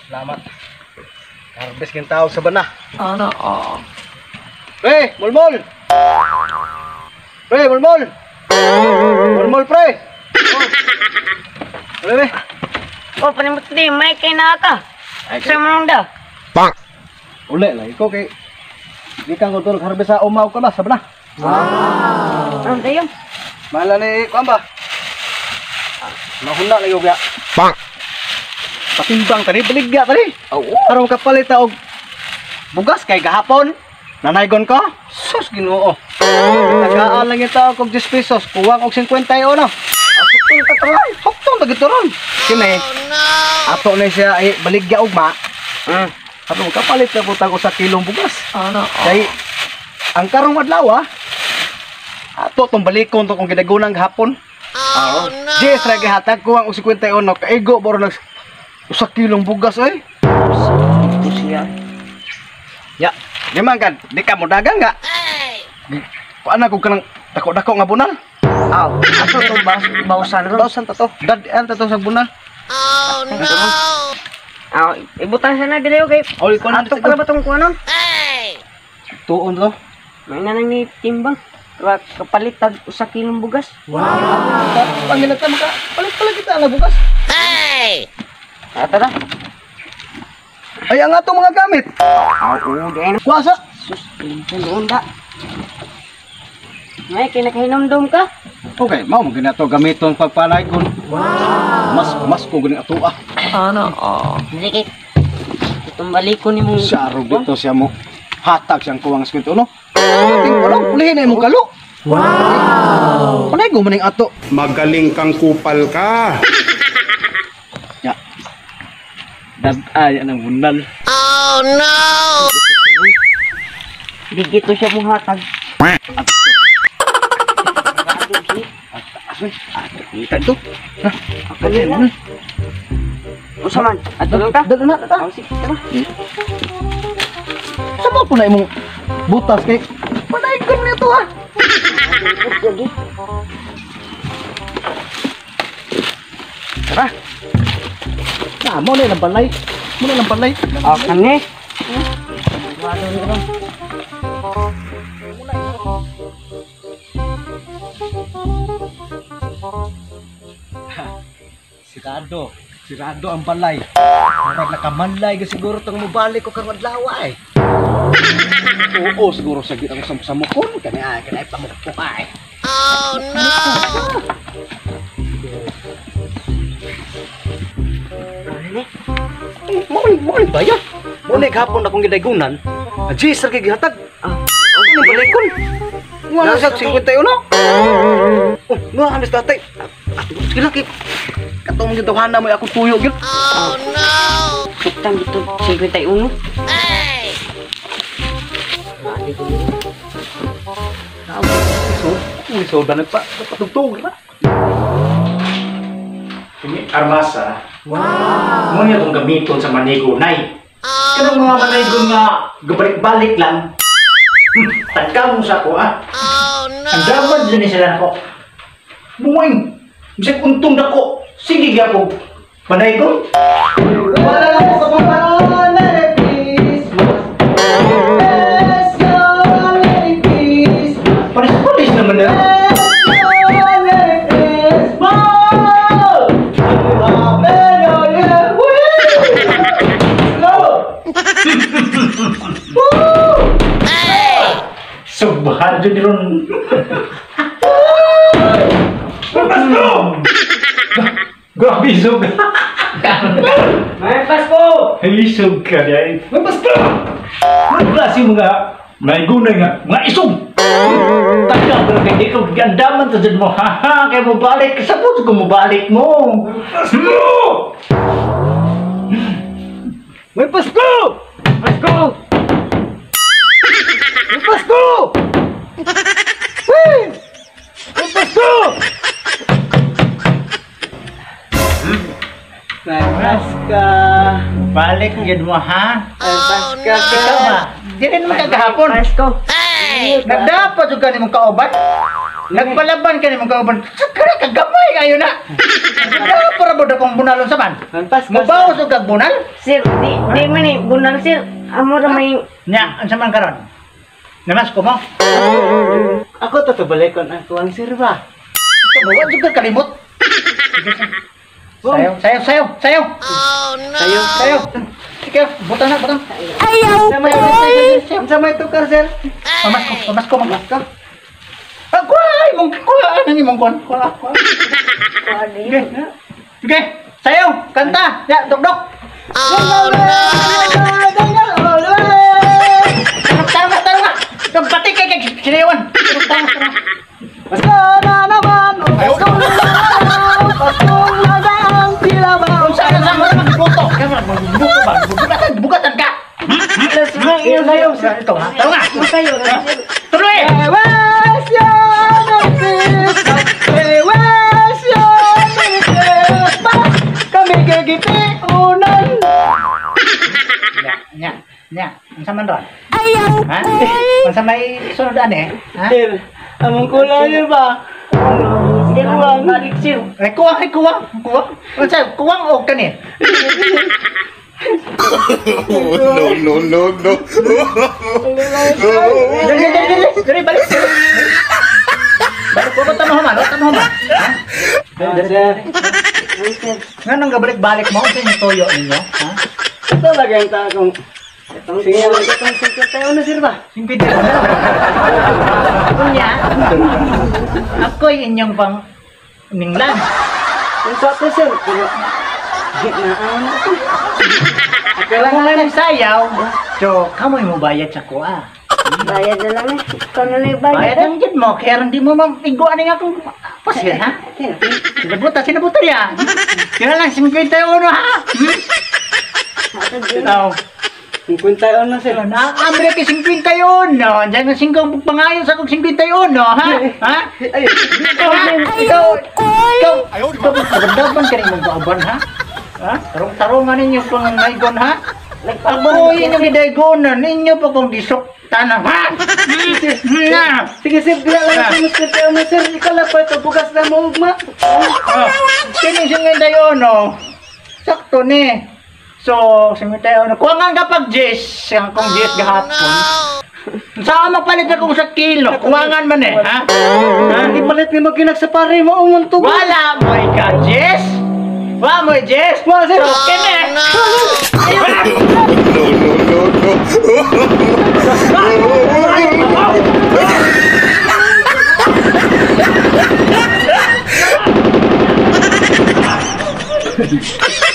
Salamat. Harvest kang tao sa bana. Ano? Oh. Pre, mulmol. Pre, mulmol. Mulmol, pre. Oh. Pre. Oh, panimot di, may kay na ka. Sa manong da. Pak. Uli lah iko kay gikan ko tulog harvest sa umaw ka ba sa bana. Wow. Ano tayo? Mahala ni kuan ba? Mahuna lagi og ya. Pak. Patimbang tani baligya tani. Oo. Aron kapalit ta og bugas kay gahapon. Nanaygon ko? Sus Ginoo. Tagaan lang yung tao kog 10 pesos, kuwang og 51. Suktong ta taron. Suktong ta gid ron. Kini. Ato na siya ay baligya ugma. Aron kapalit na putang usa kilong bugas. Ano? Kay ang karong adlaw ato tong balikon to kung gidagunang gahapon. Oh, no. Yes, ra gihatag kuwang og 51 kaigo boro nag usa kilong bugas ay. Ito siya. Ya, di man kan, di ka mo dagang nga. Kuan na kog kanang dako-dako nga bunal. Aw, ato to bawsan ron. Bawsan ta to. Dad-an ta to sa bunal. Oh no. Aw, ibutang sana dili okay. Oh, ikuan na Ato pala ba tong kuanon? Tuon to. May na nang ni timbang. Kapalit tag usa kilong bugas. Wow. Pangilan ta maka palit pala kita ang bugas. Tara. Ay ang atong mga gamit. Aw, oo, di na. Kuasa. Sus, doon da. May kinakahinomdom ka? Okay, mao man ginato gamiton pagpanaygon. Wow. Mas ko gani ato ah. Ano? Oh. Dili kay itong balikon nimo. Siya dito siya mo. Hatag siyang kuwang skwento no. Ting ko lang ulihin na imong kalo. Wow! Panaygon man ning ato. Magaling kang kupal ka. Ya. Dad ay anang bunal. Oh no. Di gito siya mo hatag. Asoy, kita ito. Ha, Ano na? Usa man, ato lang ta. Dalo na, ta. Aw, sige, tara. Sa po na imong butas kay panaygon nito ah. Tara. Na, mo na lang balay. Mo na lang balay. Ah, kani. Sirado. Sirado ang balay. Murag nakamanlay ga siguro tong mobalik ko karong adlaw ay. Oo, siguro sa gid ako sa samukon kani ay kani pamukpok ay. Oh no. Mo ni baya. Mo ni gahapon akong gidaygunan. Ajis ra kay gihatag. Ah, Ano balikon? Wala sa 51. Oh, nga anis tatay. Ato sige lang kay katong gitawhana mo akong tuyo gyud. Oh no. Suktang dito 51. So, kung isoda nagpa patugtog ra. Ini armasa. Wow. Mo niya itong gamiton sa manigonay. Oh, kanang mga manigon nga gabalik-balik lang. Tagka mo sa ko ah. Oh no. Ang daman din ni sila nako. Buwing. Bisag untong dako. Sige gyapon. Manaygon. Wala sa mga Merry Christmas. Merry Christmas. Paris-paris naman na. Merry Christmas. Subahan dyan ron. Pasko! Grabe, isog. May Pasko! Ay, isog ka niya. May Pasko! May klase mga may gunay nga, mga isog! Taga ba na kayo? Ikaw, gandaman ta dyan mo. Ha ha, kaya mo balik. Sabot ko mo balik mo. Pasko! May Pasko! Pasko! May Pasko! Wey! May Pasko! May Pasko! Balik yun mo, ha? May Pasko! Ikaw ba? Di rin naman kagahapon. Pasko! Nagdapat jud ka nimong kauban. Nagpalaban ka nimong kauban. Sakara ka gamay kayo na. Nagdapat ra bod akong bunalon sa man. Mubawas og kag bunal? Sir, di man ni bunal sir. Amo ra may Nya, unsa man karon? Namas ko mo. Ako to balikon ako ang sir ba. Ikaw ba jud ka kalimot? Sayaw, sayaw, sayaw, sayaw. Oh no. Sayaw, sayaw. Sige, butang na, butang. Ayaw Sa may tukar sir. Pamasko, pamasko, pamasko. Ah, kuha, imong kuha, anong imong kuha? Kuha, kuha. Sige, sige, sayaw, kanta, ya, dok-dok. Oh no. Tarong na, tarong na. Pati kay kay sinayawan. Tarong, tarong. Pasko na naman, Pasko na naman, Pasko na ang tila ba? Kung saan ang saan magluto? Kaya magluto ba? Bugatan, bugatan ka. Sayaw, sir. Ito, ha? Tarong na. Sayaw, sir. Tuloy! Wish you Merry Christmas. We wish you Merry Christmas. Kami gigitiunan. Nya, nya, unsa man ron? Ayaw. Ha? Unsa may sunod ani? Ha? Sir, among kulang yun ba? Sir, among balik sir. Ay, kuwang, ay, kuwang, kuwang. Unsa, kuwang og kani? No, no, no, no. Dali, dali, dali, dali, balik. Balik ko, ba't mo man? Ba't mo man? Dali, sir. Nga nang gabalik-balik mo, unsa yung toyo ninyo? Ha? Ito lagi ang takong. Sige, itong 51 sir ba? 51. Kunya, ako'y inyong pang ninglan. Unsa to sir? Pero gitnaan ako. Kung may sayaw, so kamoy mo bayad sa kuha. Bayad na lang eh. Ikaw na lang bayad. Bayad lang jud mo, kaya hindi mo maiguan nga akong pasil, ha? Sinabuta, sinabuta niya. Kaya lang, 51, ha? Hmm? 51 sir. Naambre kay 51. Diyan ang singkong pangayon sa kong 51, ha? Ha? Ay, Ikaw, ha? Ikaw, ikaw, ikaw, maganda ka rin mong kauban, ha? Ha? Tarong-tarongan ninyo kung naigon, ha? Ako inyong gidaygonan, ninyo pa kong disuktan, ha? Na! Sige sir, dila lang sa 51 sir. Ikaw lang pa ito, bukas na mo ugma. Sino 51? Sakto ni. So, 51. Kuha nga kapag Jess, ang kong Jess gahapon. Saan mapalit akong sa kilo? Kuwangan man eh, ha? Hindi palit ni maginag sa pare mo, umang tubo. Wala mo ka, Jess! Wala mo, Jess! Wala, sir. So, kene! No, no, no, no.